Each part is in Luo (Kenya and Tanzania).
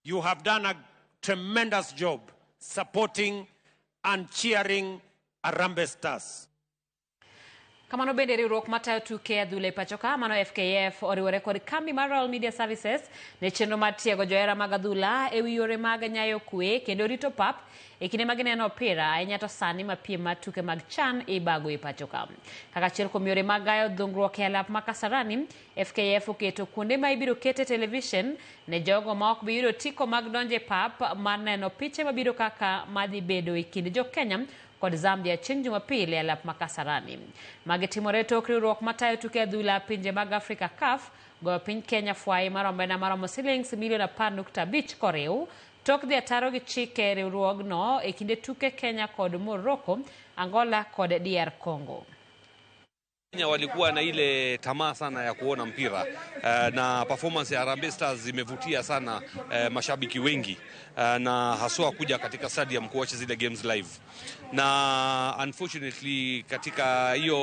You have done a tremendous job supporting and cheering Harambee Stars. Kamano bende, riwruok matayo tuke adhula e pacho ka, mano FKF, oriwore kod kambi mar Royal Media Services ne chenro mar tiego johera mag adhula e wi yore mag nyayo kwe kendo rito pap e kinde ma gineno opira, ahinya to sani ma piem mar tuke mag CHAN ibago e pacho ka. Kaka achiel kuom yore mag gayo dhungruok e alap ma Kasarani, FKF oketo kuonde ma ibiro kete television ne jogo ma ok bi yudo otiko mag donjo e pap mar neno piche mabiro kaka madhi bedo e kind jo Kenya kod Zambia chieng' Jumapil e alap ma Kasarani. Magi timore tok riwruok matayo tuke adhula pinje mag Afrika, CAF, goyo piny Kenya fwai mar omenda maromo silings milion 10.5 koriw tok dhi ataro gi chike riwruogno e kinde tuke Kenya kod Morocco, Angola kod DR Congo. Kenya walikuwa na ile tamaa sana ya kuona mpira na performance ya Harambee Stars imevutia sana mashabiki wengi na haswa kuja katika stadium kuwatch zile games live, na unfortunately katika hiyo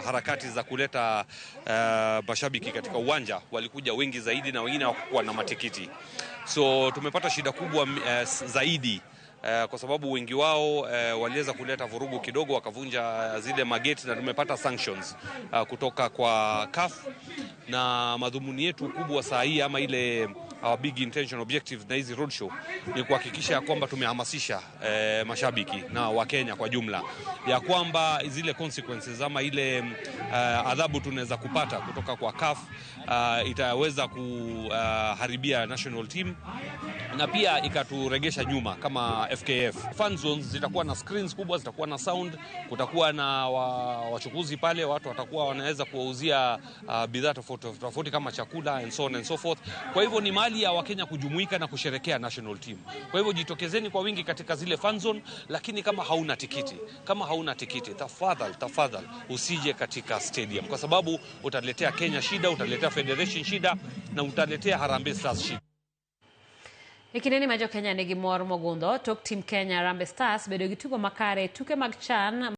harakati za kuleta mashabiki katika uwanja, walikuja wengi zaidi na wengine hawakuwa na matikiti, so tumepata shida kubwa zaidi kwa sababu wengi wao waliweza kuleta vurugu kidogo, wakavunja zile mageti na tumepata sanctions kutoka kwa CAF. Na madhumuni yetu kubwa saa hii, ama ile our big intention, objective na hizi roadshow, ni kuhakikisha ya kwamba tumehamasisha mashabiki na Wakenya kwa jumla ya kwamba zile consequences ama ile adhabu tunaweza kupata kutoka kwa CAF itaweza kuharibia national team na pia ikaturegesha nyuma kama FKF. Fan zones zitakuwa na screens kubwa, zitakuwa na sound, kutakuwa na wachukuzi pale, watu watakuwa wanaweza kuwauzia bidhaa tofauti tofauti kama chakula and so on and so forth. Kwa hivyo ni mahali ya Wakenya kujumuika na kusherekea national team. Kwa hivyo jitokezeni kwa wingi katika zile fan zone, lakini kama hauna tikiti, kama hauna tikiti, tafadhali, tafadhali usije katika stadium, kwa sababu utaletea Kenya shida, utaletea federation shida na utaletea Harambee Stars shida. E kindeni ma jo Kenya nigi mor mogundho tok tim Kenya Harambee Stars bedo gi tugo makare e tuke mag CHAN.